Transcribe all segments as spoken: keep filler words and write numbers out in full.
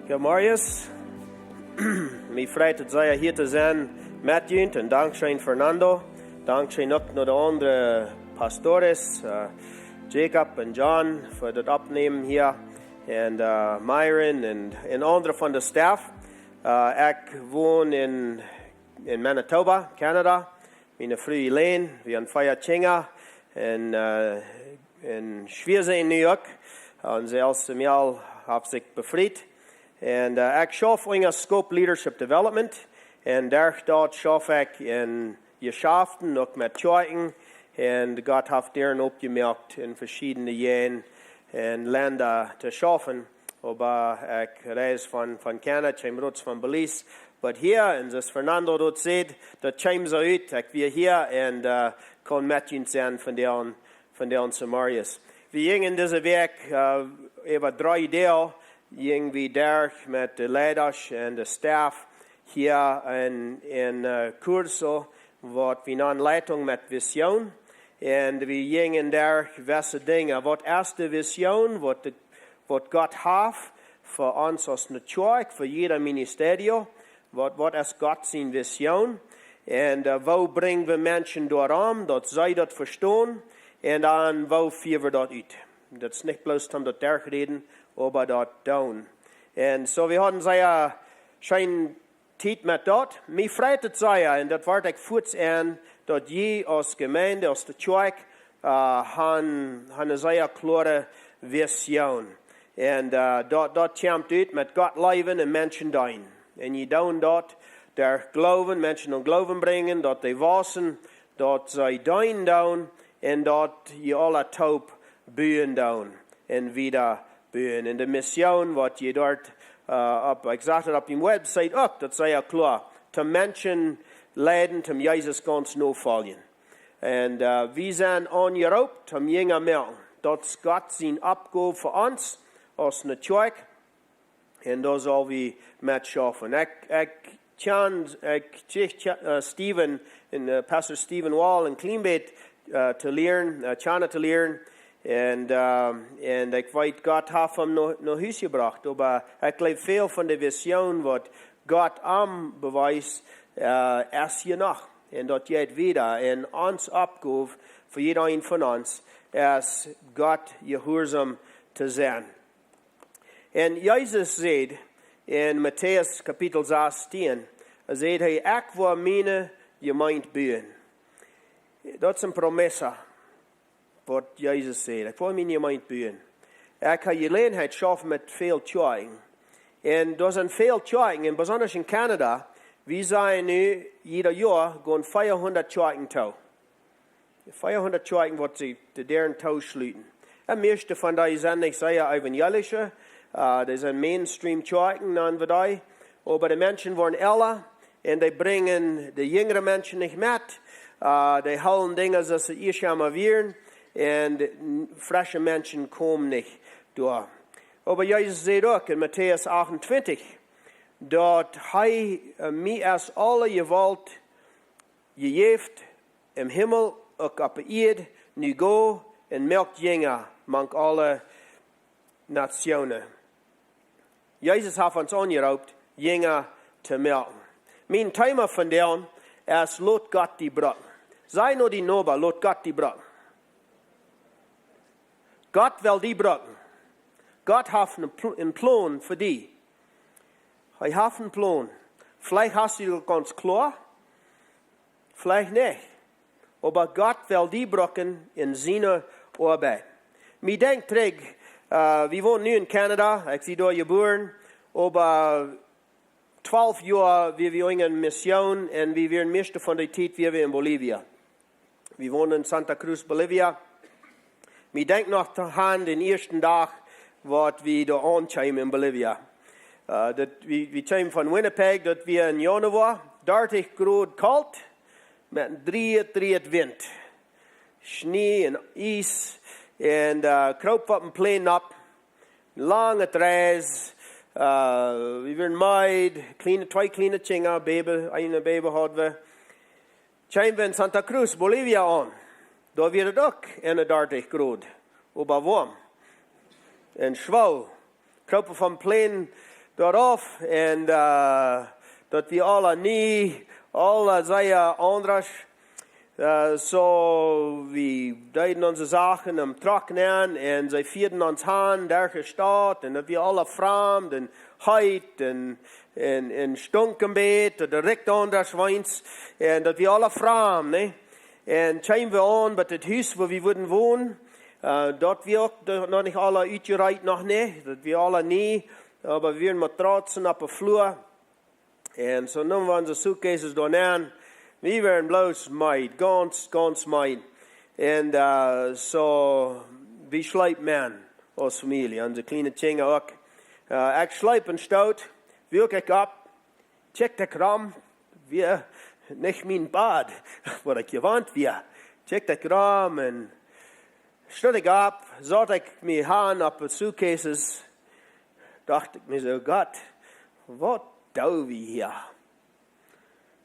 Goodemorjes. Mie freit et sea hia to sennen met junt un dankscheen Fernando. Dankscheen uk no de aundre pastores, äh, Jacob un John, fa daut Oppnämen hia. Un äh, Myron un, un aundre von de staff. Äh, ekj won en, en Manitoba, Canada. Miene Fru Elaine, wie han vea Kjinja. Un äh, un Schwiasoon nu uk. Un see aus Samuel haft sikj befriet. Un äh, ekj schauf unja Scope Leadership Development. Un doa, doa schauf ekj en Jeschäften, uk met Kjoakjen. Un Gott haft Däaren opjemoakt en veschiedne Jäajen un Lenda to schaufen. Oba ekj reis von, von Canada, ekj kjeem roots von Belize. But hia, un soo aus Fernando daut säd, daut kjeem soo ut. Ekj wia hia un äh, kunn met junt sennen von de von de onse Marius. Wie jinjen dise Wäakj äh, äwa dree Doag, jinj wie derch met de Leidasch un de staff hia en, en äh, Curso, waut wie nanen Leitung met Vision. Un wie jinjen derch wesse Dinja. Waut es de Vision, waut de, waut Gott haft fa ons aus ne Kjoakj, fa jieda ministerio? Waut, waut es Gott siene Vision? Un äh, woo brinj wie Menschen doaraun, daut see daut vestonen? Un dan, woo fia wie daut ut? Daut es nich bloos om daut derchräden, oba daut doonen. Un soo, wie hauden sea scheene Tiet met daut. Mie freit et sea, un daut wort ekj fuaz en, daut jie aus Jemeent, aus de Kjoakj, äh, han, han ne sea kloare Vision. Un äh, daut, daut kjemt ut met Gott leewen un Menschen deenen. Un jie doonen daut derch Gloowen, Menschen aun Gloowen brinjen, daut dee wausen, daut see deenen doonen un daut jie aula toop buen doonen un wieda buen. Un de Mission, waut jie doa äh, opp, ekj sach daut opp de website uk, daut es sea kloa. Toom Menschen leiden, toom Jesus gaunz nofoljen. Un äh, wie sent aunjeroopt toom Jinja moaken. Daut es Gott siene Oppgow fa ons aus ne Kjoakj. Un doa sell wie met schaufen. Ekj, ekj kjan, ekj kjrieech äh, Stephen, en äh, Pastor Stephen Wall, en kjlien bät äh, to lieren, äh, kjanen to lieren. Un äh, un ekj weet, Gott haft am no, no Hus jebrocht. Oba ekj jleew, väl von de Vision, waut Gott am bewiest, äh, es hia noch. Un daut jeit wieda. Un ons Oppgow fa jieda een von ons es, Gott jehuarsom to sennen. Un Jesus säd en Matäus Kapitel sastieen, säd hee: "Ekj woa miene Jemeent buen." Daut es ne promesa, waut Jesus säd. "Ekj woa miene Jemeent buen." Ekj hab Jeläajenheit jeschaufen met väl Kjoakjen. Un doa sent väl Kjoakjen, un besonda en Kanada, wie sent nu jieda Joa gonen veahundat Kjoakjen too. Veahundat Kjoakjen, waut see de Däaren tooschluten. Un mieeschte von dee sent nich sea evangelische, äh, dee sent Mainstream Kjoakjen, nanen wie dee. Oba de Menschen woaren ella un dee brinjen de jinjre Menschen nich met. Äh, dee hoolen Dinja, soo aus see ieescht emma wieren, un de n-, fresche Menschen komen nich doa. Oba Jesus säd uk en Matäus achtuntwintich, daut hee, äh, mie es aule Jewault jejäft em Himmel uk opp de Ieed. Nu go un moakt Jinja mank aule Nationen. Jesus haft ons aunjeroopt, Jinja to moaken. Mien Thema vondoag es: Lot Gott die brucken. Saj no dien Noba: Lot Gott die brucken. Gott well die brucken. Gott haft een Pl-, een Plon fa die. Hee haft een Plon. Veleicht hast du daut gaunz kloa, veleicht nich. Oba Gott well die brucken en siene Oabeit. Mie denkjt trigj, äh, wie wonen nu en Kanada, ekj sie doa jebuaren, oba twalf Joa wia wie en Mission un wie wieren mieeschte von de Tiet wia wie en Bolivia. Wie wonen en Santa Cruz, Bolivia. Mie denkjt noch aun dän ieeschten Dach, waut wie doa aunkjeemen en Bolivia. Äh, daut, wie, wie kjeemen von Winnipeg, daut wia en Januoa, dartich Grod kolt, met een drieejen, drieejen Wint. Schnie un Iess, un äh, kroop opp een Plane opp. Lange Reis, äh, wie wieren meed, kjliene, twee kjliene Kjinja, Baby, een Baby haud wie. Kjeemen wie en Santa Cruz, Bolivia aun. Doa wia et uk eenendartich Grod, oba woam. Un schwoa. Kroop wie vom Plane, doaropp un, äh, daut wie aule nie, aule sea aundasch. Äh, soo, wie deeden onse Sachen em Truck nenn un see fieeden ons han derch de Staut un daut wie aule framd un heet un, un, un stunk een bät, daut rikjt aundasch weens un daut wie aule framd, nä? Un kjeemen wie aun bie daut Hus, wua wie wudden wonen. Äh, daut wie uk do-, noch nich aule utjereet, noch nich, daut wie aule nie, oba wie wieren Matratzen opp de Flua. Un soo neemen wie onse suitcases doa nenn. Wie wieren bloos meed, gaunz, gaunz meed. Un, äh, soo, wie schleepen aus Famielje, onse kjliene Kjinja uk. Äh, ekj schleep un stoot, wuak ekj opp, kjikjt ekj rom, wia nich mien Bad, waut ekj jewant wia. Kjikjt ekj rom un stoot ekj opp, saut ekj mie han opp de suitcases, docht ekj mie soo: "Gott, waut doo wie hia?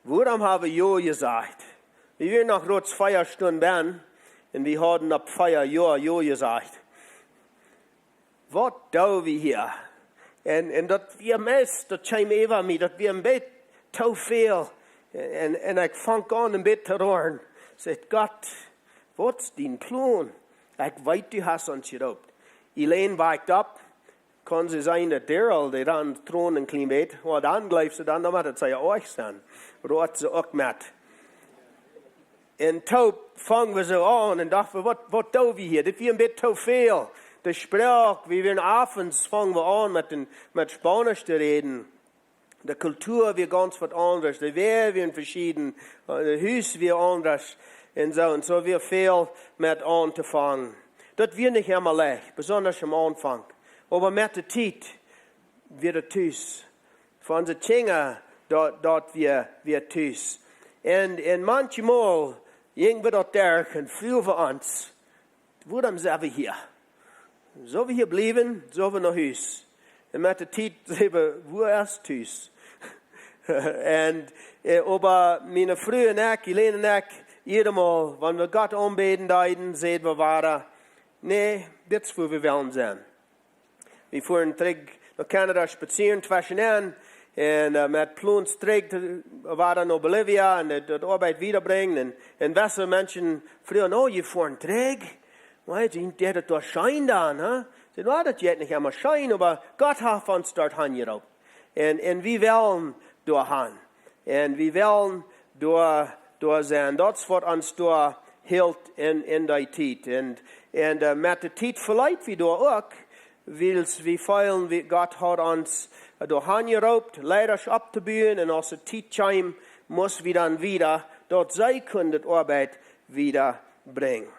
Wuarom hab wie jo jesajcht? Wie wieren noch krakjt vea Stunden bennen un wie hauden opp vea Joa jo jesajcht. Waut doo wie hia?" Un, un daut wia meist, daut kjeem äwa mie, daut wia een bät too väl. Un, un ekj funk aun een bät to roaren. Säd: "Gott, waut es dien Plon? Ekj weet, du hast ons jeroopt." Elaine wakjt opp, kunn see seenen, daut Daryl, dee dan troond een kjlien bät. Well, dan jleeft see dan, dan mott daut sea oajch sennen. Roat see uk met. Un toop fungen wie soo aun un dochten wie: "Waut, waut doo wie hia? Dit wia een bät too väl." De Sproak, wie wieren, avonds fungen wie aun met een, met Spaunisch to räden. De Kultua wia gaunz waut aundasch, de Wäaj wieren veschieden, äh, daut Hus wia aundasch un soo. Un soo wia väl met auntofangen. Daut wia nich emma leicht, besonda aum Aunfank. Oba met de Tiet wia daut tus. Fa onse Kjinja, daut, daut wia, wia tus. Un, un mauncheenmol jinj wie daut derch un fruagen wie ons: "Wuarom sent wie hia? Sell wie hia bliewen, sell wie no Hus?" Un met de Tiet säden wie: "Wua es Hus?" Un, äh, oba miene Fru un ekj, Elaine un ekj, jiedatmol, wan wie Gott aunbäden deeden, säden wie wada: "Nä, dit es wua wie wellen sennen." Wie fuaren trigj no Kanada spazieren tweschen Enn un, äh, met Plons trigj to, wada no Bolivia un daut, daut Oabeit wiedabrinjen. Un, un wesse Menschen fruagen: "Oh, jie fuaren trigj? Well, dee, dee daut doa scheen dan, hä?" Säd: "Well, daut jeit nich emma scheen, oba Gott haft ons doa han jeroopt. Un, un wie wellen doa han. Un wie wellen doa, doa sennen." Daut es waut ons doa hilt en, en dee Tiet. Un, un, äh, met de Tiet veleet wie doa uk, wiels wie feelen, wie, Gott haud ons, äh, doa han jeroopt, Leida opptobuen, un aus de Tiet kjeem, must wie dan wieda, daut see kunnen de Oabeit wiedabrinjen.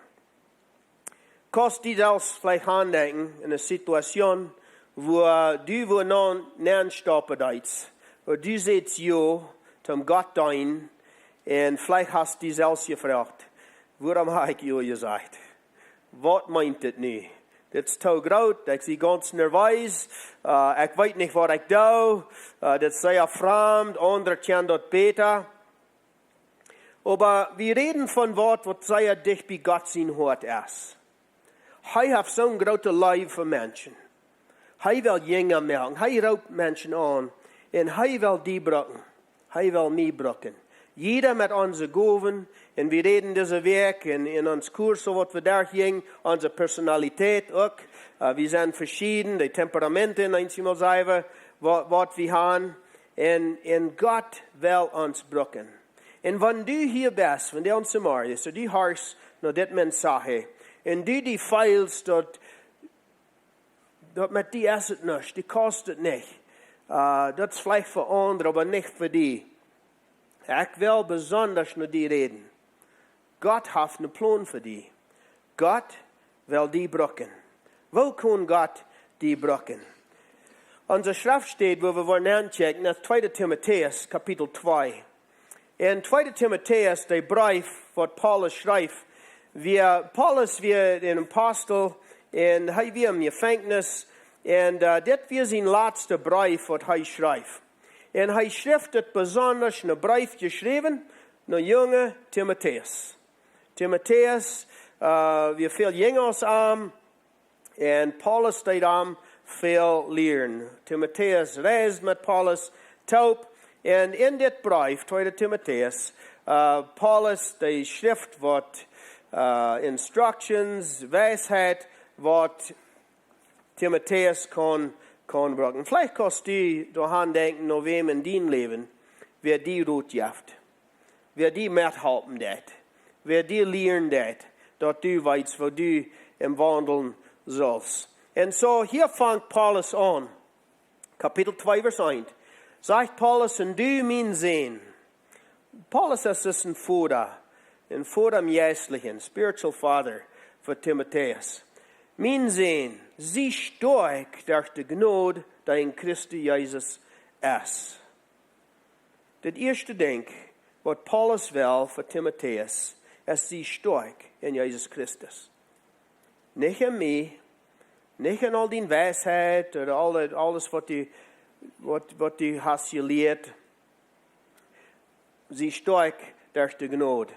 Kaust die selfst veleicht aundenkjen en eene Situation, wua du wua no, nenn stoppen deetst, wua du sätst jo toom Gott deenen, un veleicht hast die selfst jefroacht: "Wuarom hab ekj jo jesajcht? Waut meent dit nu? Dit es too groot, ekj sie gaunz nerwees, äh, ekj weet nich waut ekj doo, äh, dit es sea framd, aundre kjennen daut bäta." Oba wie räden von waut, waut sea dicht bie Gott sien Hoat es. Hee haft soone groote Leew fa Menschen. Hee well Jinja moaken. Hee roopt Menschen aun. Un hee well die brucken. Hee well mie brucken. Jieda met onse Gowen. Un wie räden dise Wäakj en, en ons Kurs, soo waut wie doa jinjen, onse Personalität uk. Äh, wie sent veschieden, de Temperamenten, eent, twee, dree, waut, waut wie han. Un, un Gott well ons brucken. Un wan du hia best, wan du ons Samaria, soo du horchst no dit Mensaje, un du die feelst daut, daut met die es et nuscht, du kaust et nich. Äh, daut es veleicht fa aundre, oba nich fa die. Ekj well besonda no die räden. Gott haft een Plon fa die. Gott well die brucken. Woo kaun Gott die brucken? Onse Schreftstäd, wua wie wellen aunchecken, es tweede Timotäus, Kapitel twee. En tweede Timotäus, de Breef, waut Paulus schreef, wia, Paulus wia een Apostel, un hee wia em Jefenkjnis, un, äh, dit wia sien latsta Breef, waut hee schreef. Un hee schreef dit besonda een Breef jeschräwen no junge Timotäus. Timotäus, äh, wia väl jinja aus am, un Paulus deed am väl lieren. Timotäus reisd met Paulus toop. Un en dit Breef, tweede Timotäus, äh, Paulus, dee schrift waut, äh, Instructions, Weisheit, waut Timotäus kaun, kaun brucken. Veleicht kaust du doaraun denkjen, no wäm en dien Läwen, wäa die Rot jeft, wäa die methalpen deit, wäa die lieren deit, daut du weetst, woo du em waundlen saust. Un soo, hia fangt Paulus aun. Kapitel twee, Varsch eent. Sajcht Paulus: "Un du, mien Sän." Paulus es dus een Voda, een Voda em Jeistlichen, spiritual father fa Timotäus. "Mien Sän, sie stoakj derch de Jnod, dee en Christus Jesus es." Dit ieeschte Dinkj, waut Paulus well fa Timotäus, es: "Sie stoakj en Jesus Christus." Nich en mie, nich en aul dien Weisheit ooda aul daut, aules waut du, waut, waut du hast jelieet. "Sie stoakj derch de Jnod."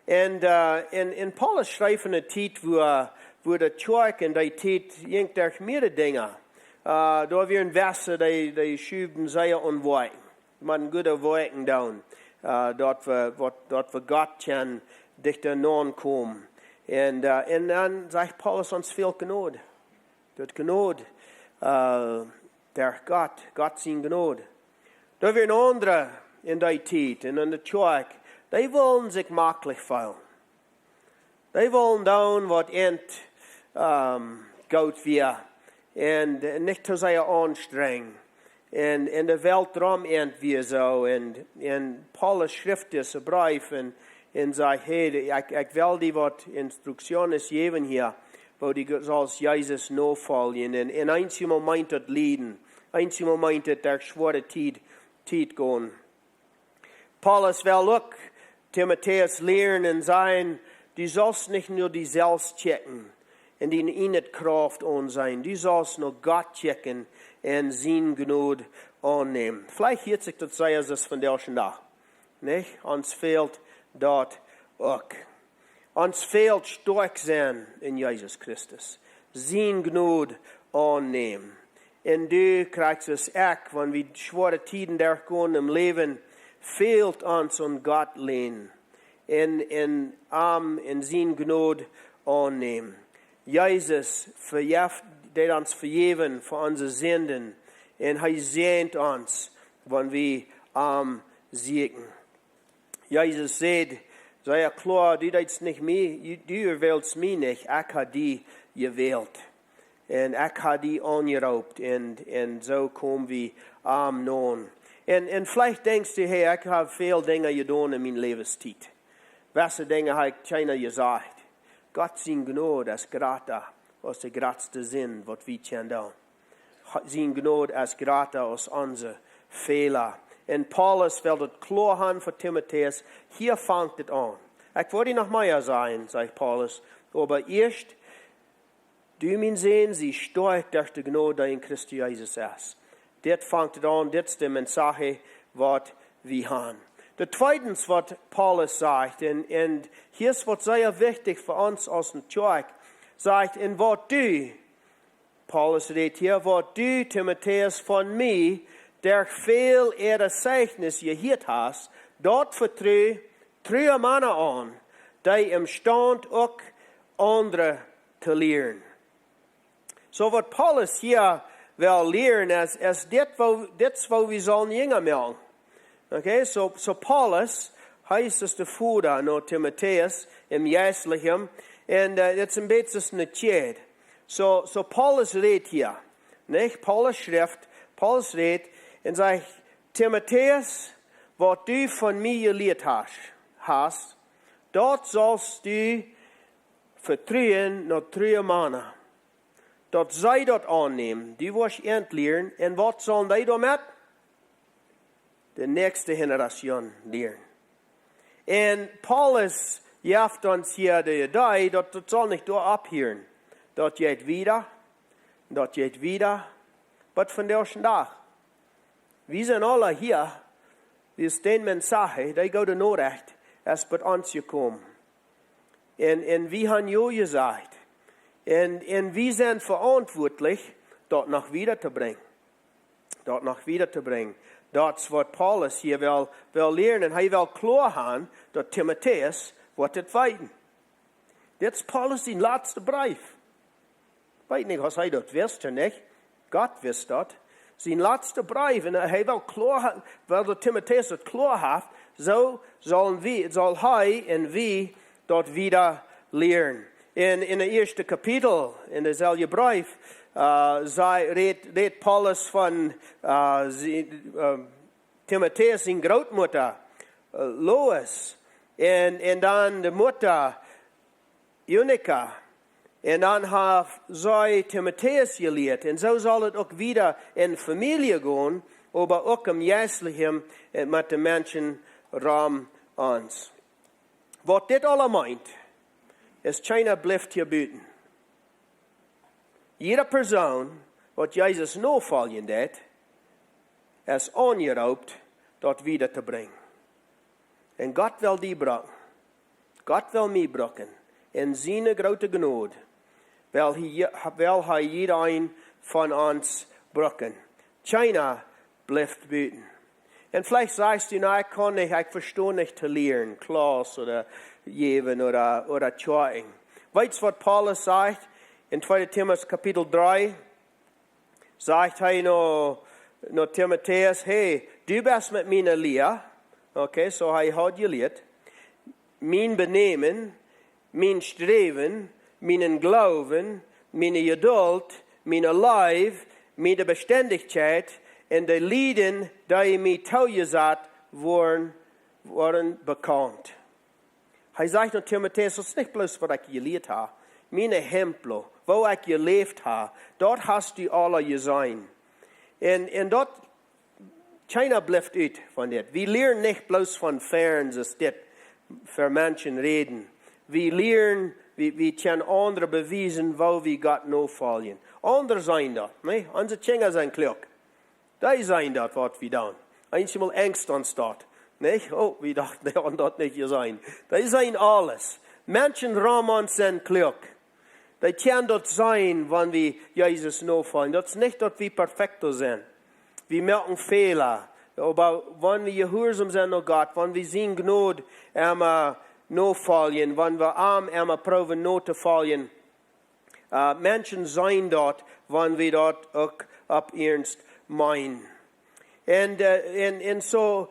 Un, äh, un, un Paulus schreef en eene Tiet, wua, wua de Kjoakj en dee Tiet jinkj derch mea Dinja. Äh, doa wieren Wäsen, dee, dee schuwen sea aun Woakjen. Mau goode Woakjen doonen, äh, daut wie, waut, daut wie Gott kjennen dichta nokomen. Un, äh, un dan sajcht Paulus: "Ons fält Jnod." Daut Jnod, äh, derch Gott, Gott siene Jnod. Doa wieren aundre en dee Tiet un en de Kjoakj, dee wullen sikj maklich feelen. Dee wullen doonen waut an, ähm, goot wia. Un, äh, nich too sea aunstrenjen. Un, un de Welt rom an wia soo. Un, un Paulus schrift disen Breef un, un sajcht: "Hey, ekj, ekj well die waut Instructions jäwen hia, woo du saust Jesus nofoljen." Un, un eenjemol meent daut lieden. Eenjemol meent daut derch schwoare Tiet, Tiet gonen. Paulus well uk Timotäus lieren un sajen: "Du saust nich no die selfst kjikjen un diene ieejne Krauft aunseenen. Du saust no Gott kjikjen un siene Jnod aunnämen." Veleicht hieet sikj daut sea aus vondoag dän Dach. Nich? Ons fält daut uk. Ons fält stoakj sennen en Jesus Christus. Siene Jnod aunnämen. Un du kjrichst daut uk, wan wie schwoare Tieden derchgonen em Läwen, fält ons aun Gott länen. Un, un am en siene Jnod aunnämen. Jesus vejeft, deed ons vejäwen fa onse Sinden. Un hee säajent ons, wan wie am sieekjen. Jesus säd sea kloa: "Du deist nich mie, du erwählst mie nich, ekj hab die erwählt. Un ekj hab die aunjeroopt." Un, un soo kom wie aun. Un, un veleicht denkjst du: "Hey, ekj hab väl Dinja jedonen en miene Läwenstiet. Waut fa Dinja hab ekj kjeena jesajcht?" Gott siene Jnod es jrata aus de jratste Sind, waut wie kjennen doonen. Siene Jnod es jrata aus onse Fäla. Un Paulus well daut kloa haben fa Timotäus: "Hia fangt et aun. Ekj woa die noch mea sajen", sajcht Paulus, "oba ieescht, du, mien Sän, sie stoakj derch de Jnod, dee en Christus Jesus es." Dit fangt et aun, dit es de Message, waut wie haben. Daut tweede, waut Paulus sajcht, un, un hia es waut sea wichtich fa ons aus eene Kjoakj, sajcht: "Un waut du", Paulus rät hia, "waut du, Timotäus, von mie derch väl Erezeichnis jehieet hast, daut vetru true Mana aun, dee emstaunt uk aundre to lieren." Soo waut Paulus hia well lieren es, es dit, woo, dit es, woo wie sellen Jinja moaken. Okay, soo, soo Paulus, hee es de Voda no Timotäus em Jeistlichen. Un, äh, dit es een bät aus eene Kjäd. Soo, soo Paulus rät hia, nich? Paulus schrift, Paulus rät un sajcht: "Timotäus, waut du von mie jelieet hast, hast, daut saust du vetruen no true Mana, daut see daut aunnämen. Du woascht an lieren, un waut sellen dee doamet? De näakjste Generation lieren." Un Paulus jeft ons hia de Idee, daut, daut saul nich doa opphieren. Daut jeit wieda, daut jeit wieda, waut vondoag dän Dach. Wie sent aula hia, wie sent Menschen, dee goode Norecht es bie ons jekomen. Un, un wie haben jo jesajcht. Un, un wie sent veauntwuatlich daut noch wieda to brinjen. Daut noch wieda to brinjen. Daut es waut Paulus hia well, well lieren. Un hee well kloa haben, daut Timotäus woat dit weeten. Dit es Paulus sien latsta Breef. Weet nich aus hee daut wist, nich? Gott wist daut. Sien latsta Breef. Un hee well kloa haben, well daut Timotäus daut kloa haft, soo saul wie, saul hee un wie daut wieda lieren. En, en daut ieeschte Kapitel, en deselwje Breef, äh, säd, rät, rät Paulus von, äh, sie, äh, Timotäus sien Grootmutta, äh, Lois. Un, un dan de Mutta, Eunike. Un dan haft see Timotäus jelieet. Un soo saul et uk wieda en Famielje gonen, oba uk em Jeistlichen un met de Menschen rom ons. Waut dit aula meent, es, kjeena blift hia buten. Jieda Persoon, waut Jesus nofoljen deit, es aunjeroopt, daut wieda to brinjen. Un Gott well die brucken. Gott well mie brucken. En siene groote Jnod well hee, well hee jieda een von ons brucken. Kjeena blift buten. Un veleicht sajchst du: "Na, ekj kaun nich, ekj vesto nich to lieren, Klauss ooda jäwen ooda, ooda Kjoakjen." Weetst waut Paulus sajcht en tweede Timotäus Kapitel dree? Sajcht hee no, no Timotäus: "Hey, du best met miene Lia." Okay, soo hee haud jelieet. "Mien Benämen, mien Sträwen, mienen Gloowen, miene Jeduld, miene Leew, miene Bestendichkjeit un de Lieden, dee mie toojesat woaren, woaren bekaunt." Hee sajcht no Timotäus: "Daut es nich bloos waut ekj jelieet hab. Miene Hemplo, woo ekj jeläft hab, daut hast du aula jeseenen." Un, un daut, kjeena blift ut von dit. Wie lieren nich bloos von Fernseh, dit, ver Menschen räden. Wie lieren, wie, wie kjennen aundre bewiesen, woo wie Gott nofoljen. Aundre seenen daut, nä? Onse Kjinja sent kluak. Dee seenen daut, waut wie doonen. Eenjemol angst ons daut, nich? Oh, wie dochten, dee hauden daut nich jeseenen. Dee seenen aules. Menschen rom ons sent kluak. Dee kjennen daut seenen, wan wie Jesus nofoljen. Daut es nich, daut wie perfekto sent. Wie moaken Fäla. Oba wan wie jehuarsom sent no Gott, wan wie siene Jnod emma nofoljen, wan wie am emma proowen notofoljen, äh, Menschen seenen daut, wan wie daut uk opp Ernst meenen. Un, äh, un, un soo,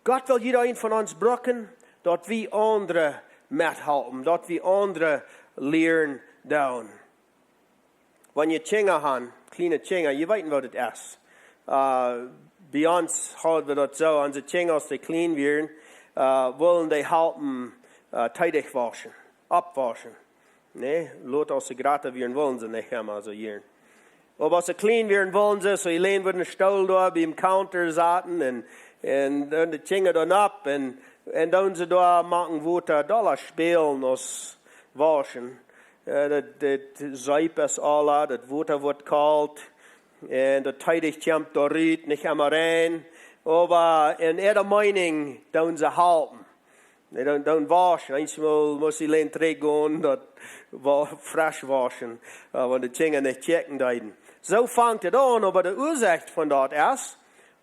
Gott well jieda een von ons brucken, daut wie aundre methalpen, daut wie aundre lieren doonen. Wan jie Kjinja han, kjliene Kjinja, jie weeten waut et es. Äh, bie ons haud wie daut soo, onse Kjinja, aus dee kjlien wieren, äh, wullen dee halpen, äh, Teedichwauschen, oppwauschen. Nä, lot aus see jrata wieren, wullen see nich emma soo jieren. Oba aus see kjlien wieren, wullen see, soo, jie läden wudden een Stool doa biem Counter sitten un, un dan de Kjinja dan opp un, un dan see doa moaken Wota, dolla spälen aus wauschen. Äh, daut, daut Seep es aula, daut Wota woat kolt, un daut Teedich kjemt doa rut, nich emma rein. Oba en äare Meenunk doonen see halpen. Dee doonen, doonen wauschen. Eenjemol must dee leen trigjgonen, daut wa-, fresch wauschen, äh, wan de Kjinja nich kjikjen deeden. Soo fangt et aun, oba de Uasoak von daut es,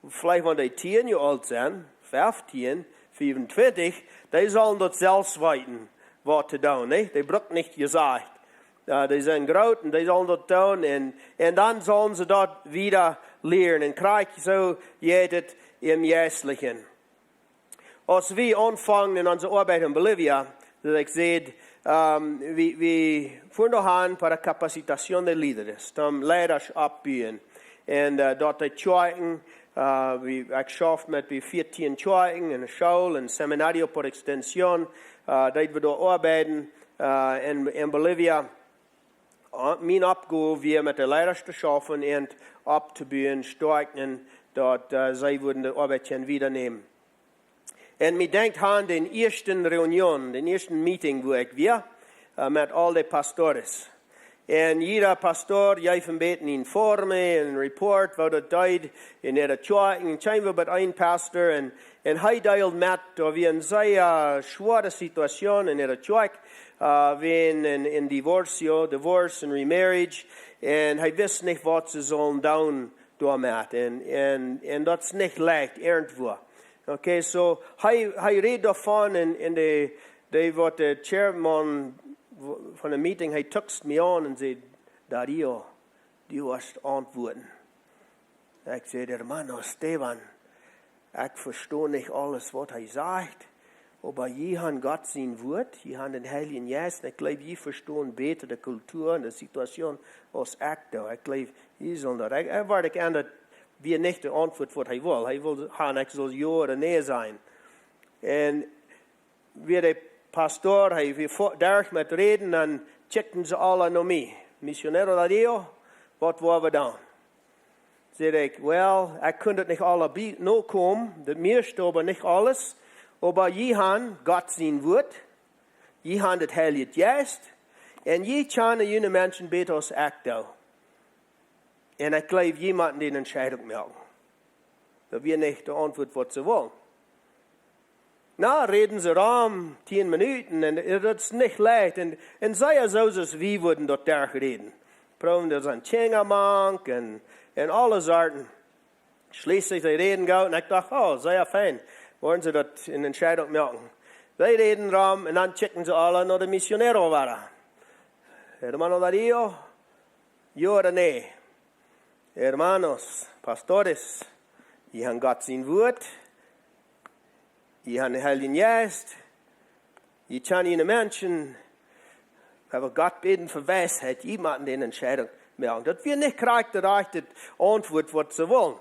veleicht wan dee tieen Joa oolt sent, feftieen, fiefuntwintich, dee sellen daut selfst weeten, waut to doonen, nä? Dee brucken nich jesajcht. Äh, dee sent groot un dee sellen daut doonen un, un dan sellen see daut wieda lieren. Un krakjt soo jeit et em Jeistlichen. Aus wie aunfungen en onse Oabeit en Bolivia, daut ekj säd, ähm, wie, wie fuaren doa han para capacitación de líderes, toom Leidasch oppbuen. Un, äh, daut de Kjoakjen, äh, wie, ekj schauft met bie vieetieen Kjoakjen, eene School, een Seminario por Extensión, äh, daut wie doa oabeiden, äh, en, en Bolivia. Äh, mien Oppgow wia met de Leidasch to schaufen un opptobuen, stoakjen, daut, äh, see wudden de Oabeit kjennen wieda nämen. Un mie denkjt aun dän ieeschten Reunion, dän ieeschten Meeting, wua ekj wia, äh, met aul de Pastores. Un jieda Pastor jeef een bät een informe, een report, woo daut deed en äare Kjoakjen. Un kjeem wie bie een Pastor un, un hee deeld met, daut wia een sea schwoare Situation en äare Kjoakj, uh, wäajen een, een divorcio, divorce un remarriage. Un hee wist nich waut see sullen doonen doamet. Un, un, un daut es nich leicht, irjentwua. Okay, so hee, hee räd doavon un, un de, de waut de chairman von de meeting, hee tuckst mie aun un säd: "Dario, du woascht auntwuaden." Ekj säd: "Hermano Esteban, ekj vesto nich aules waut hee sajcht, oba jie han Gott sien Wuat, jie han dän Heiljen Jeist, un ekj jleew, jie vestonen bäta de Kultua un de Situation aus ekj doo. Ekj jleew, jie sullen daut." Ekj, ekj wort ekj aun daut wia nich de Auntwuat waut hee wull. Hee wull han, ekj sull jo ooda nä sajen. Un wia de Pastor, hee wia fo-, derch met räden, dan kjikjten see aula no mie. "Misionero Dario, waut woa wie doonen?" Säd ekj: "Well, ekj kunn daut nich aula bie-, nokomen, daut mieeschte, oba nich aules. Oba jie han Gott sien Wuat, jie han daut Heilje Jeist, un jie kjanen june Menschen bäta aus ekj doo. Un ekj jleew, jie motten dee Entscheidunk moaken." Daut wia nich de Auntwuat waut see wullen. Na, räden see rom, tieen Minuten, un daut es nich leicht. Un, un see, soo aus wie wudden daut derch räden. Proowen daut aun Kjinja mank un, un aule Sorten. Schlieslich, see räden goot, un ekj docht: "Oh, sea fein. Woaren see daut eene Entscheidunk moaken." See räden rom, un dan kjikjten see aula no de Misionero wada. "Hermano Dario, jo ooda nä?" "Hermanos, pastores, jie han Gott sien Wuat, jie han dän Heiljen Jeist, jie kjanen june Menschen, oba Gott bäden fa Weisheit, jie motten dee Entscheidunk moaken." Daut wia nich krakjt de rajchte Auntwuat waut see wullen.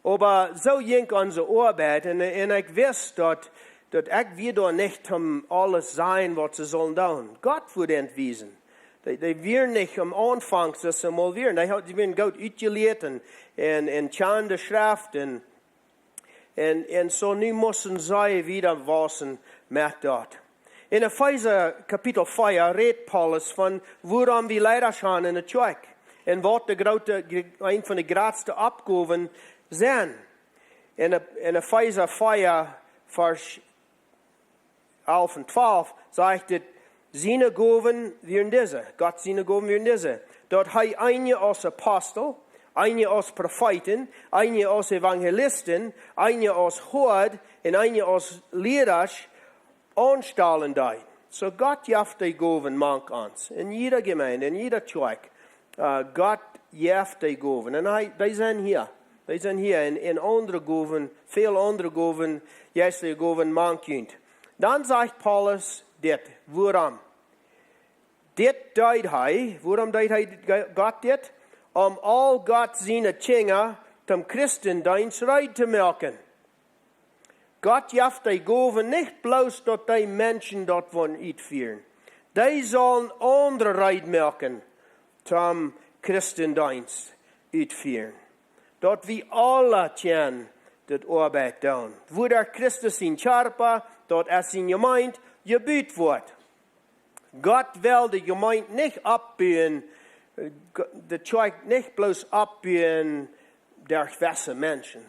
Oba soo jinkj onse Oabeit, un, un ekj wist daut, daut ekj wia doa nich om aules sajen waut see sullen doonen. Gott wudd an wiesen. Dee, dee wieren nich aum Aunfank, soo aus see mol wieren. Dee haud, dee wieren goot utjelieet un, un, un kjanen de Schreft un, un, un soo nu musten see wieda wausen met daut. En Efeesa Kapitel vea rät Paulus von wuarom wie Leida han en de Kjoakj un waut de groote, een von de jratste Oppgowen sent. En, en Efeesa vea, Varsch alf un twalf, sajcht et: "Siene Gowen wieren dise, Gott siene Gowen wieren dise: Daut hee eenje aus Apostel, eenje aus Profeeten, eenje aus Evangelisten, eenje aus Hoad un eenje aus Lierasch aunstalen deed." Soo Gott jeft dee Gowen mank ons, en jieda Jemeent, en jieda Kjoakj. Uh, Gott jeft dee Gowen. Un hee, dee sent hia. Dee sent hia en, en aundre Gowen, väl aundre Gowen, jeistelje Gowen mank junt. Dan sajcht Paulus dit, wuarom? Dit deed hee, wuarom deed hee, Gott dit? Om aul Gott siene Kjinja toom Christendeenst reed to moaken. Gott jeft dee Gowen nich bloos daut dee Menschen daut woaren utfieren. Dee sellen aundre reed moaken toom Christendeenst utfieren. Daut wie aula kjennen daut Oabeit doonen. Woo daut Christus sien Kjarpa, daut es siene Jemeent, jebut woat. Gott well de Jemeent nich oppbuen, de Kjoakj nich bloos oppbuen derch jewesse Menschen.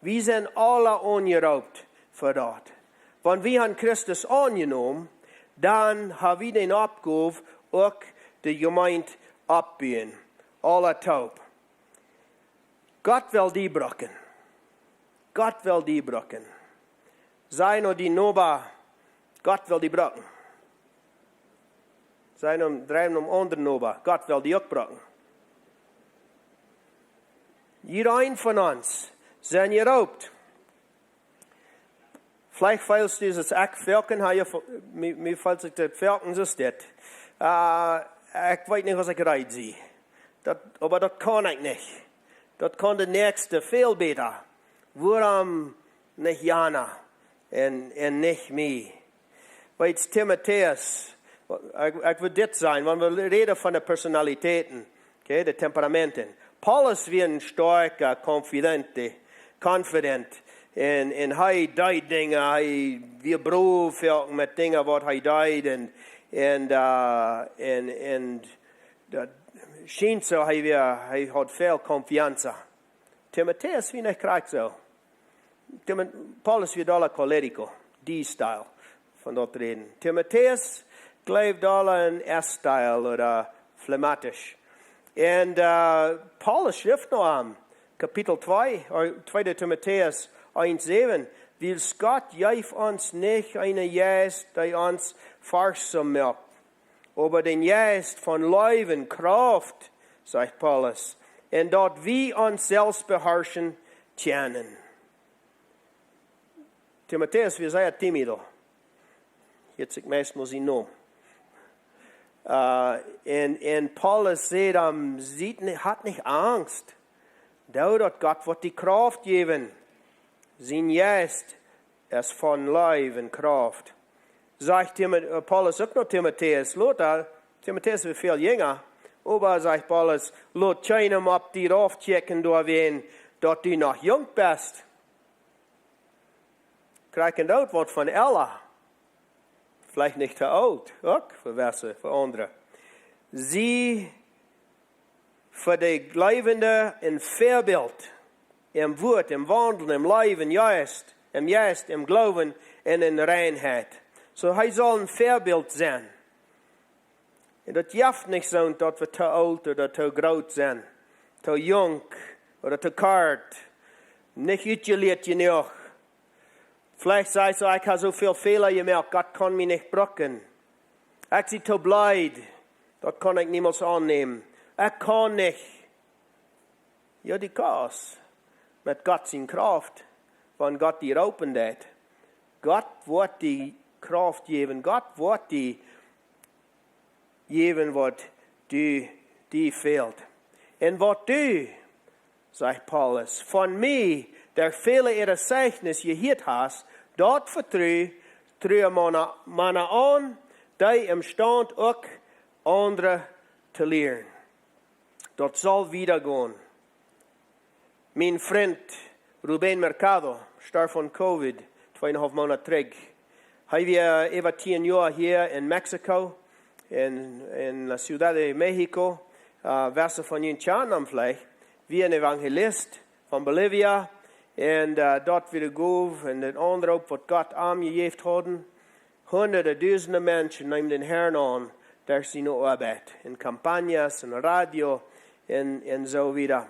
Wie sent aula aunjeroopt fa daut. Wan wie han Christus aunjenomen, dan ha wie dän Oppgow uk de Jemeent oppbuen. Aula toop. Gott well die brucken. Gott well die brucken. Saj no dien Noba, Gott well die brucken. Saj no, drei no aundren Noba, Gott well die uk brucken. Jieda een von ons sent jeroopt. Veleicht feelst du, daut ekj foaken, ha je fo-, mie, mie feelt sikj daut foaken soo dit. Uh, ekj weet nich aus ekj reed sie. Daut, oba daut kaun ekj nich. Daut kaun de Näakjste väl bäta. Wuarom nich jana un, un nich mie? Weetst, Timotäus, ekj, ekj wull dit sajen, wan wie räden von de Personalitäten, okay, de Temperamenten. Paulus wia een stoakja, confidente, confident. Un, un hee deed Dinja, hee wia brow foaken met Dinja waut hee deed. Un, un, uh, un, un Daut schient soo, hee wia, hee haud väl confianza. Timotäus wia nich krakjt soo. Timo-, Paulus wia dolla cholérico, D-Style, von daut räden. Timotäus jleewd dolla en S-Style ooda flegmatisch. Un, äh, Paulus schrift no am, Kapitel twee, äh, tweede Timotäus eent säwen: Wiels Gott jeef ons nich eenen Jeist, dee ons forchtsom moakt, oba dän Jeist von Leew un Krauft, sajcht Paulus, un daut wie ons selfst beharschen kjennen. Timotäus wia sea timido. Hieet sikj meist mau sien Nomen. Äh, un, un Paulus säd am: "Siet ni-, hat nich Angst. Doo daut, Gott woat die Krauft jäwen. Sien Jeist es von Leew un Krauft." Sajcht Timo-, äh, Paulus uk no Timotäus, lot, äh, Timotäus wia väl jinja, oba sajcht Paulus, lot kjeenem opp die rauf kjikjen doawäajen, daut du noch junk best. Krakjt endoont waut von Ella. Veleicht nich too oolt, uk fa wesse, fa aundre. Sie fa de Gleubende een Väabilt em Wuat, em Waundel, em Läwen, Jeist, em Jeist, em Gloowen un en Reinheit. Soo, hee saul een Väabilt sennen. Un daut jeft nich soo, daut wie too oolt ooda too groot sent, too junk ooda too kort, nich utjelieet jenuach. Veleicht sajchst du: "Ekj hab soo väl Fäla jemoakt, Gott kaun mie nich brucken. Ekj sie too bleed, daut kaun ekj niemols aunnämen. Ekj kaun nich." Jo, du kaust. Met Gott siene Krauft, wan Gott die roopen deit. Gott woat die Krauft jäwen, Gott woat die jäwen waut du, die fält. Un waut du, sajcht Paulus, von mie derch väle äa Zeichnis jehieet hast, daut vetru, tru Mana, Mana aun, dee emstaunt uk aundre to lieren. Daut saul wieda gonen. Mien Frint Rubén Mercado storf aun Covid, tweeunhalf Moonat trigj. Hee wia äwa tieen Joa hia en Mexiko, en, en la Ciudad de México, äh, wese von junt kjanen am veleicht, wia een Evangelist von Bolivia, un, äh, daut wia de Gow un dän Aunroop waut Gott am jejäft hauden. Hunderte, dusende Menschen neemen dän Herrn aun derch siene Oabeit, en campañas, en Radio, un, un soo wieda.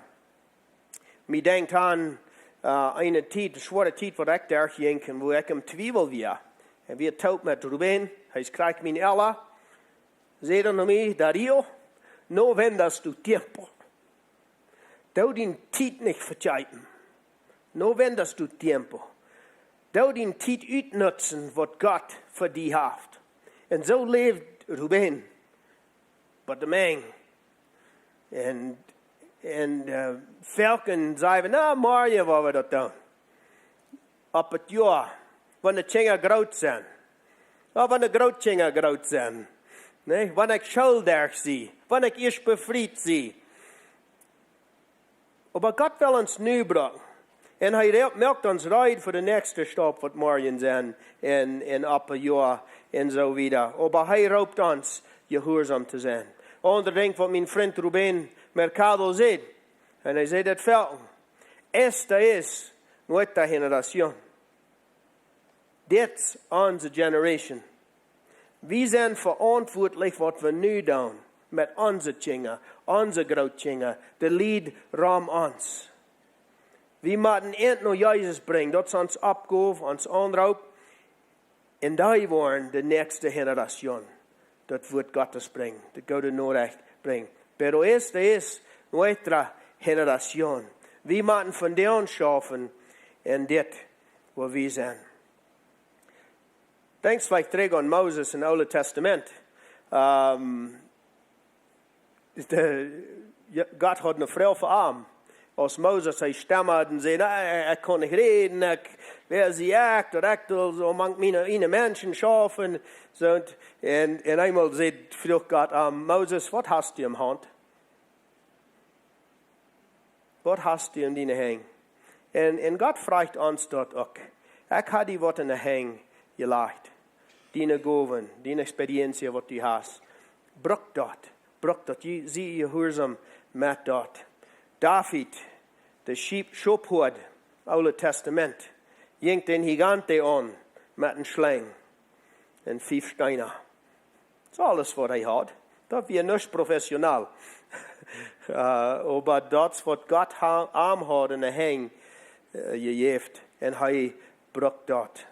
Mie denkjt aun, äh, eene Tiet, eene schwoare Tiet, waut ekj derchjinkj un wua ekj em Twiewel wia. Un wia toop met Rubén, hee es krakjt mien Ella, säd hee no mie: "Darío, no vendas tu tiempo. Doo diene Tiet nich vekjrieen. No vendas tu tiempo. Doo diene Tiet utnutzen, waut Gott fa die haft." Un soo läwd Rubén. Waut de Mensch. Un, un, äh, foaken saj wie: "Na, morjen woa wie daut doonen." Opp daut Joa, wan de Kjinja groot sent. Ooda wan de Grootkjinja groot sent. Nä, wan ekj School derch sie, wan ekj ieescht befriet sie. Oba Gott well ons nu brucken. Un hee re-, moakt ons reed fa de näakjste Staup, waut morjen sent, un, un opp een Joa, un soo wieda. Oba hee roopt ons, jehuarsom to sennen. Aundret Dinkj waut mien Frint Rubén Mercado säd. Un hee säd daut foaken: "Esta es nuestra generación." Dit es onse generation. Wie sent veauntwuatlich waut wie nu doonen met onse Kjinja, onse Grootkjinja, de Lied rom ons. Wie motten an no Jesus brinjen, daut es onse Oppgow, ons Aunroop. Un dee woaren de näakjste Generation daut Wuat Gottes brinjen, de goode Norecht brinjen. Pero esta es nuestra generación. Wie motten vondoag schaufen en dit, wua wie sent. Denkjst veleicht trigj aun Moses em Oole Tastament. Ähm, de, jo, Gott haud eene Froag fa am. Aus Moses, hee stamad un säd: "Nä, ekj kaun nich räden, ekj, wäa sie ekj, daut ekj saul soo mank miene, miene Menschen schaufen." Soo, un, un, un eemol säd, fruach Gott am: "Moses, waut hast du em Haunt? Waut hast du en diene Henj?" Un, un Gott fruacht ons daut uk. Ekj hab die waut en de Henj jelajcht. Diene Gowen, diene Experientie waut du hast. Bruck daut. Brukt daut, jie, sie jehuarsom met daut. David, de Schiep-, Schophoad, Oole Testament, jinkj dän Gigant aun met eene Schlenj un fief Steena. Daut es aules waut hee haud. Daut wia nuscht professionell. Äh, oba daut es waut Gott ha-, am haud enne Henj, äh, jejäft. Un hee brukt daut.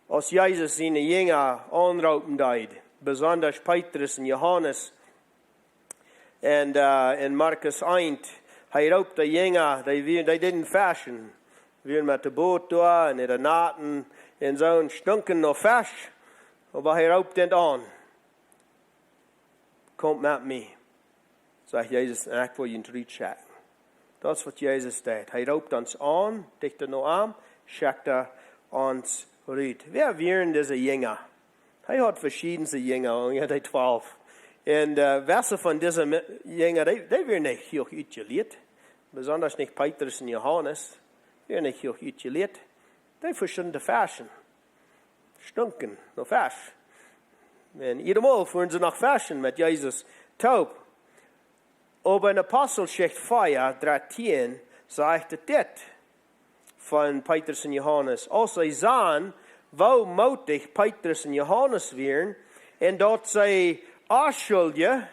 Aus Jesus siene Jinja aunroopen deed, besonda Petrus un Johanes, un, äh, en Markus eent, hee roopt de Jinja, dee, wie-, dee deeden feschen. Wieren met de Boot doa un äten Naten un soo un stunken no Fesch. Oba hee roopt an aun: "Komt met mie", sajcht Jesus, "un ekj woa junt rutschekjen." Daut es waut Jesus deed. Hee roopt ons aun, dichta no am, schekjt hee ons rut. Wäa wieren dise Jinja? Hee haud veschiedne Jinja, unja dee twalf. Un, äh, wese von dise Mi-, Jinja, dee, dee wieren nich hooch utjelieet. Besonda nich Petrus un Johanes. Wieren nich hooch utjelieet. Dee fuaren to feschen. Stunken no Fesch. Un jiedet Mol fuaren see no Feschen met Jesus toop. Oba en Aposteljeschicht vea, dartieen sajcht et dit von Petrus un Johanes. Aus see sagen, woo mootich Petrus un Johanes wieren, un daut see onschuldje,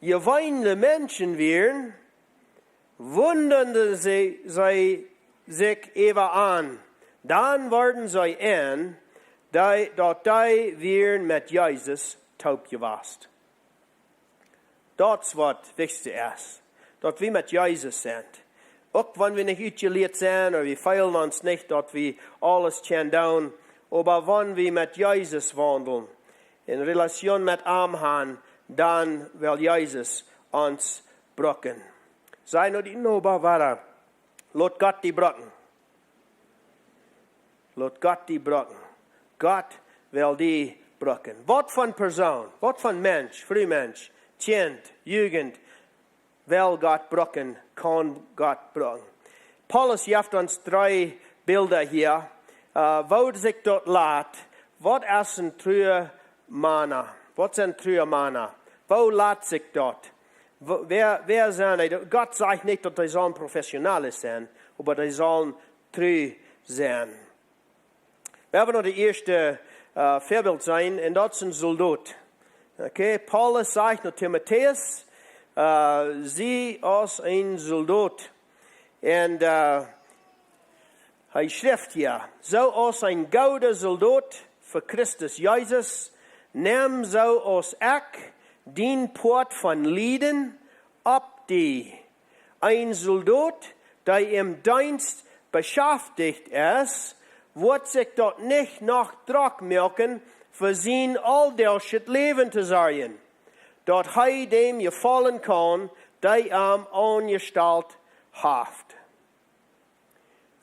jeweende Menschen wieren, wundaden see, see sikj äwa an. Dan worden see en, dee, daut dee wieren met Jesus toop jewast. Daut es waut wichtichste es, daut wie met Jesus sent. Uk wan wie nich utjelieet sent, ooda wie feelen ons nich, daut wie aules kjennen doonen, oba wan wie met Jesus waundlen, en Relation met am haben, dan well Jesus ons brucken. Saj no dien Noba wada: "Lot Gott die brucken." Lot Gott die brucken. Gott well die brucken. Waut von Persoon, waut von Mensch, Fru, Mensch, Kjint, Jugend, well Gott brucken, kaun Gott brucken. Paulus jeft ons dree Bilda hia, äh, woo sikj daut lat. Waut es een trua Mana? Waut sent trua Mana? Woo lat sikj daut? Wo-, wäa, wäa sent dee? Gott sajcht nich daut dee sellen professionell sennen, oba dee sellen tru sennen. Wie haben noch daut ieeschte, äh, Väabilt jeseenen, un daut es een Soldot. Okay, Paulus sajcht no Timotäus, äh, sie aus een Soldot. Un, äh, hee schrift hia: "Soo aus een gooda Soldot fa Christus Jesus, nem soo aus ekj dien Poat von Lieden opp die." Een Soldot, dee em Deenst beschaftich es, woat sikj daut nich noch drock moaken, fa sien auldachschet Läwen to sorjen, daut hee däm jefaulen kaun, dee am aunjestalt haft.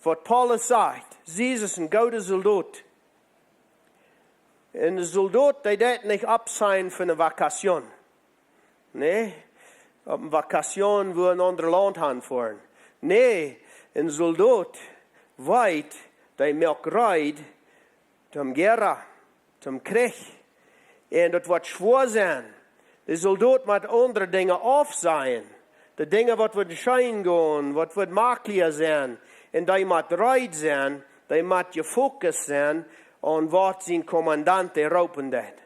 Waut Paulus sajcht, Jesus, een gooda Soldot. Een Soldot, dee deit nich oppsennen fa eene Vakation. Nä, opp eene Vakation, wua een aundret Launt han foaren. Nä, een Soldot weet, dee moakt reed toom Goa, toom Kjrich. Un daut woat schwoa sennen. De Soldot mott aundre Dinja aufsajen. De Dinja waut woaren scheen gonen, waut woaren maklicha sennen. Un dee mott reed sennen, dee mott jefokust sennen aun waut sien Kommandant dee roopen deit.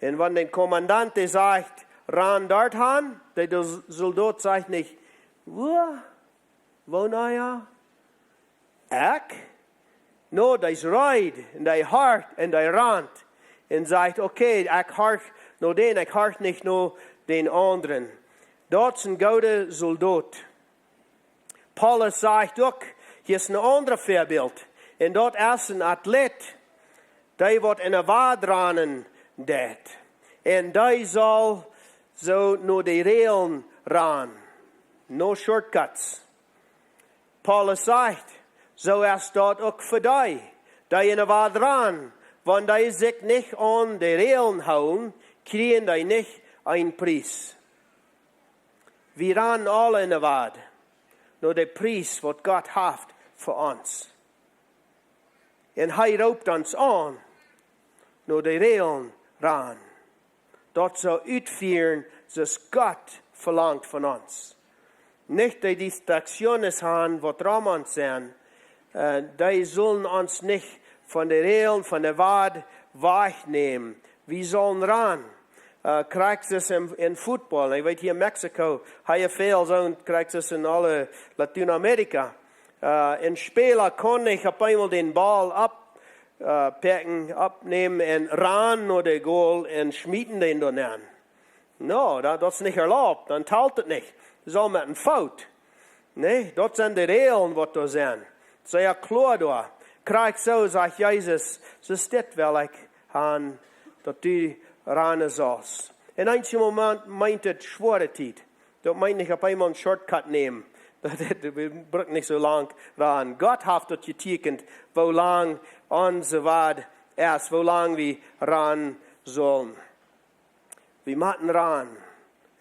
Un wan de Kommandant dee sajcht: "Ran doa han", dee, de Soldot sajcht nich: "Wua? Wua, na jo? Ekj?" Nä, dee es reed, un dee horcht, un dee rant. Un sajcht: "Okay, ekj horch no dän, ekj horch nich no dän aundren." Daut es een gooda Soldot. Paulus sajcht uk, hia es een aundret Väabilt. Un daut es een Athlet, dee waut enne Wad rannen deit. Un dee saul soo no de Räajlen rannen. No shortcuts. Paulus sajcht, soo es daut uk fa dee, dee enne Wad rannen, wan dee sikj nich aun de Räajlen hoolen, kjrieen dee nich een Pries. Wie rannen aule enne Wad, no de Pries waut Gott haft fa ons. Un hee roopt ons aun, no de Räajlen rannen. daut soo utfieren, soo aus Gott velangt von ons. Nich dee Distraktionen han, waut rom ons sent, äh, dee sullen ons nich von de Räajlen, von de Welt wajchnämen. Wie sullen ran. Äh, krakjt soo aus en, en Football. Ekj weet, hia en Mexiko, hia väl soo, krakjt soo aus en aule Latienamerika. Äh, en Späla kaun nich opp eemol dän Ball opp, äh, packen, oppnämen un ran no de Goal un schmieten dän doa nenn. No, daut, daut es nich erlaubt, dan talt et nich. Daut es aul met een Foul. Nä, daut sent de Räajlen, waut doa sent. Sea kloa doa. Krakjt soo sajcht Jesus, soo steit well ekj aun, daut du ranen sust. En eenje Moment meent et schwoare Tiet. Daut meent nich opp eemol een Shortcut nämen. Daut, daut brukt nich soo lang ran. Gott haft daut jetieekjent, woo lang onse Wajch es, woo lang wie ran sellen. Wie motten ran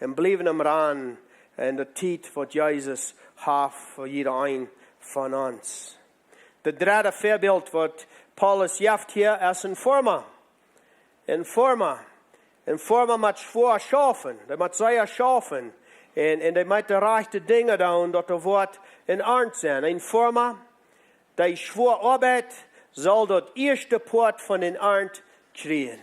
un bliewen aum ran en de Tiet, waut Jesus haft fa jieda een von ons. De dredde Väabilt, waut Paulus jeft hia, es een Forma. Een Forma. Een Forma mott schwoa schaufen. Dee mott sea schaufen. Un, un dee mott de rajchte Dinja doonen, daut doa woat een Arnt sennen. Een Forma, dee schwoa oabeit, saul daut ieeschte Poat von dän Arnt kjrieen.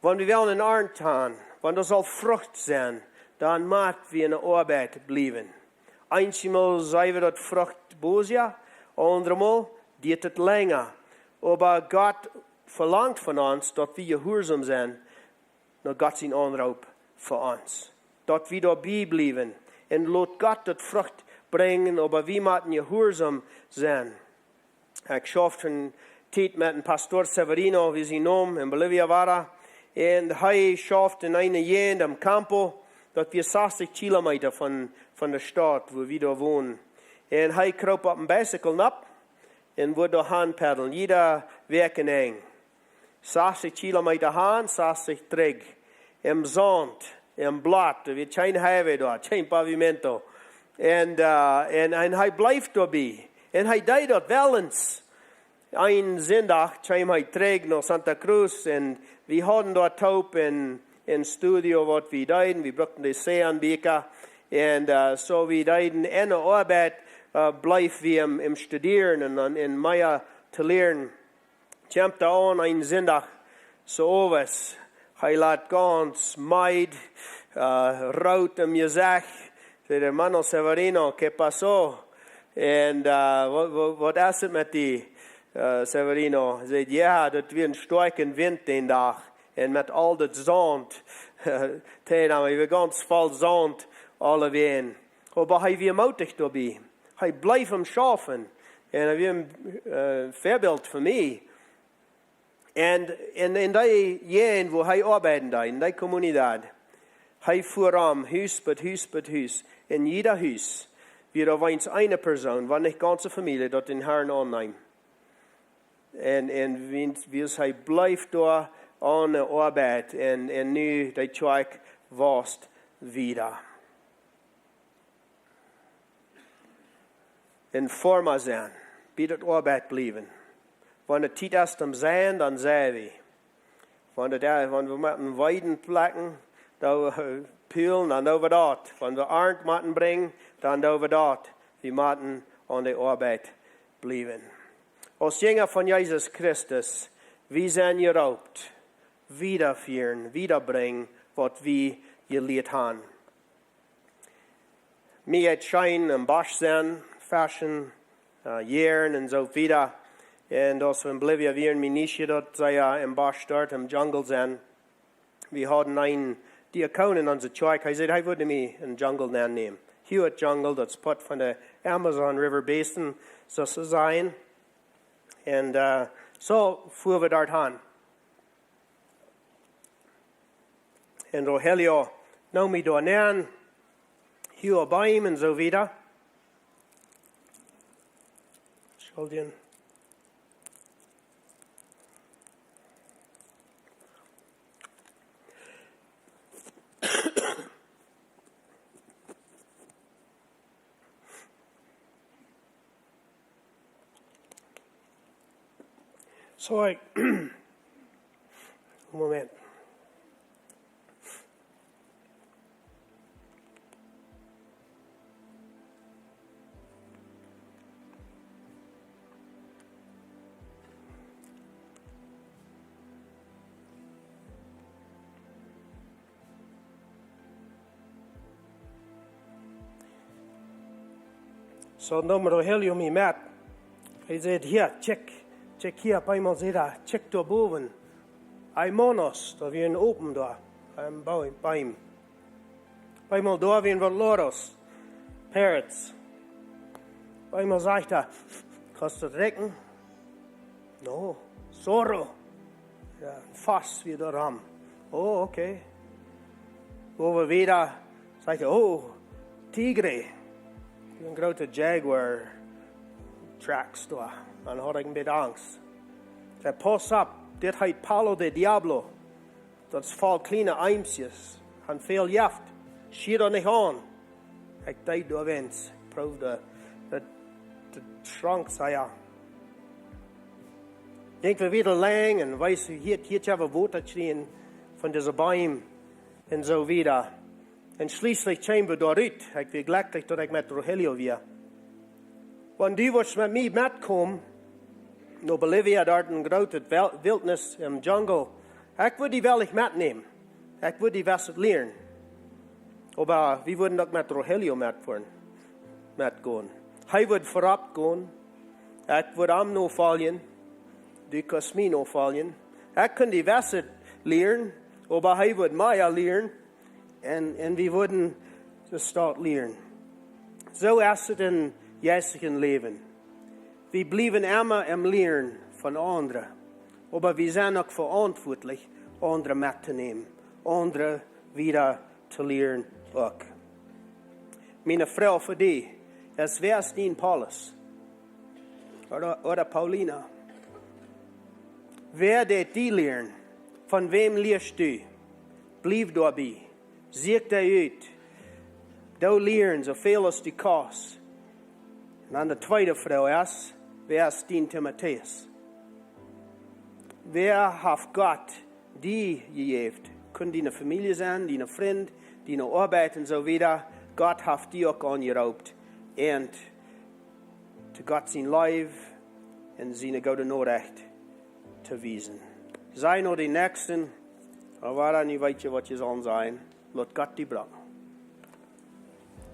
Wan wie wellen een Arnt han, wan doa saul Frucht sennen, dan mott wie en de Oabeit bliewen. Eenjemol sent wie daut Frucht bosja, aundremol diet et lenja. Oba Gott velangt von ons, daut wie jehuarsom sent no Gott sien Aunroop fa ons. Daut wie doabie bliewen un lot Gott daut Frucht brinjen, oba wie motten jehuarsom sennen. Ekj schaufd eene Tiet met een Pastor Severino, wie sien Nomen, en Bolivia wia. Un hee schauft en eene Jäajent aum Campo, daut wia sastich Kilometa von, von de Staut, wua wie doa wonen. Un hee kroop opp een Bicycle nopp un wudd doa han peddlen, jieda Wäakjenenj. Sastich Kilometa han, sastich trigj. Em Saunt, em Blatt, doa wia kjeen highway doa, kjeen pavimento. Un, äh, un, un hee bleef doabie. Un hee deed daut wel eens. Een Sindach kjeem hee trigj no Santa Cruz un wie hauden doa toop en, en Studio waut wie deeden. Wie brukten de Sean Bika. Un, äh, soo wie deeden en de Oabeit, äh, bleef wie aum, aum studieren un dan en mea to lieren. Kjemt doa aun een Sindach, soo owes. Hee lat gaunz meed, äh, root em Jesecht. Säd: "Hermano Severino, ¿qué pasó?" Un, äh, "Waut, waut, waut es et met die, äh, Severino?" Säd: "Jo, daut wia een stoakja Wint dän Dach. Un met aul daut Saunt, daut wia gaunz voll Saunt, aulewäajen." Oba hee wia mootich doabie. Hee bleef aum schaufen. Un hee wia een, äh, Väabilt fa mie. Un en, en dee Jäajent, wua hee oabeiden deed, en dee Comunidad, hee fua rom, Hus bie Hus bie Hus. En jieda Hus wia doa weens eene Persoon, wan nich gaunze Famielje, daut dän Harn aunneem. Un, un wiels, wiels hee bleef doa aun de Oabeit un, un nu de Kjoakj waust wieda. En Forma sennen, bie de Oabeit bliewen. Wan de Tiet es toom seien, dan sent wie. Wan de, wan wie motten Weiden plekjen, dan, äh, pullen, dan doo wie daut. Wan wie Arnt motten brinjen, dan doo wie daut. Wie motten aun de Oabeit bliewen. Aus Jinja von Jesus Christus, wie sent jeroopt, wiedafieren, wiedabrinjen, waut wie jelieet han. Mie jeit et scheen, em Bosch sennen, feschen, äh, jäajen un soo wieda. Un aus wie en Bolivia wieren, mie nich jedocht, daut see jo em Bosch doa, em Jungle sent. Wie hauden eenen Diakon en onse Kjoakj, hee säd, hee wudd mie em Jungle nennämen. Hia em Jungle, daut es Poat von de Amazon River Basin, soo to sajen. Un, äh, soo fua wie doa han. Un Rogelio neem mie doa nenn, hia bie am un soo wieda. Entschuldigen. Soo, ekj Moment. So, dan Rogelio mie met. Hee säd: "Hia, check. Check hia." Opp eemol säd hee: "Check doa bowen. Hay monos." Doa wia een Open doa. Een Boom, Boom. Opp eemol doa wieren waut Loros. Parrots. Opp eemol sajcht hee: "Kaust du daut rikjen?" "No." "Zorro." Jo, een Vos wia doa rom. "Oh, okay." Woo wie wieda, sajcht hee: "Oh, tigre." Een groote Jaguar Tracks doa. Dan haud ekj een bät Angst. Hee: "Pauss opp, dit heet Palo de Diablo. Daut es voll kjliene Eemskjes. Han väl Jeft. Schia daut nich aun." Ekj deed doawäajens, proowd daut, daut schrank sea. Denkj wie wieda lang un wees, hia, hia haben wie Wota jekjräajen von dise Beem un soo wieda. Un schlieslich kjeemen wie doa rut. Ekj wia jlekjlich daut ekj met Rogelio wia. "Wan du wurscht met mie metkomen no Bolivia, doa een grootet Wel-, Wiltnis em Jungle, ekj wudd die wellich metnämen. Ekj wudd die waut lieren." Oba wie wudden uk met Rogelio metfoaren, metgonen. Hee wudd verut gonen. Ekj wudd am nofoljen. Du kaust mie nofoljen. Ekj kunn die waut lieren, oba hee wudd mea lieren. Un, un wie wudden de Staut lieren. Soo es et em jeistlichen Läwen. Wie bliewen emma aum Lieren von aundre. Oba wie sent uk veauntwuatlich, aundre mettonämen, aundre wieda to lieren uk. Miene Froag fa die es: Wäa es dien Paulus? Ooda, ooda Paulina? Wäa deit die lieren? Von wäm lieescht du? Bliew doabie. Sieekj dee ut. Doo lieren soo väl aus du kaust. Un dan de tweede Froag es: Wäa es dien Timotäus? Wäa haft Gott die jejäft? Kunn diene Famielje sennen, diene Frind, diene Oabeit un soo wieda. Gott haft die uk aunjeroopt, an to Gott siene Leew un siene goode Norecht to wiesen. Saj no dän Näakjsten, ooda wan du nich weetst, waut du saust sajen, lot Gott die brucken.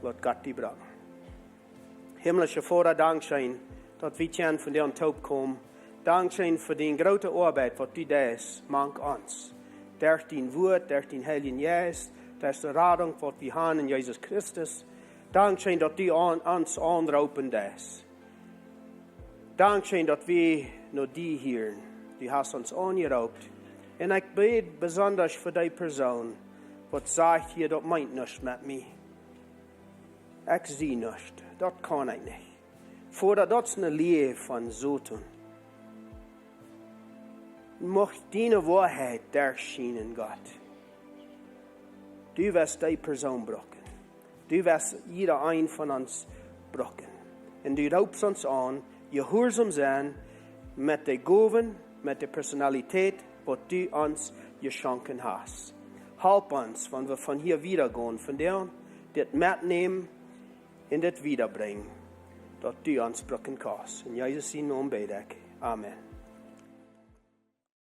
Lot Gott die brucken. Himmlischa Voda, dankscheen, daut wie kjennen vondoag toopkomen. Dankscheen fa dee groote Oabeit, waut du deist, mank ons. Derch dien Wuat, derch dän Heiljen Jeist, derch de Radunk, waut wie haben en Jesus Christus. Dankscheen, daut du aun, ons aunroopen deist. Dankscheen, daut wie no die hieren. Du hast ons aunjeroopt. Un ekj bäd besonda fa dee Persoon, waut sajcht hia: "Daut meent nuscht met mie. Ekj sie nuscht. Daut kaun ekj nich." Voda, daut es eene Lia von Soton. Mucht diene Woarheit derchschienen, Gott. Du woascht dee Persoon brucken. Du woascht jieda een von ons brucken. Un du roopst ons aun, jehuarsom sennen met de Gowen, met de Personalität, waut du ons jeschonken hast. Help ons, wan wie von hia wieda gonen, von dee dit metnämen un dit wiedabrinjen, daut du ons brucken kaust. En Jesus sienen Nomen bäd ekj. Amen.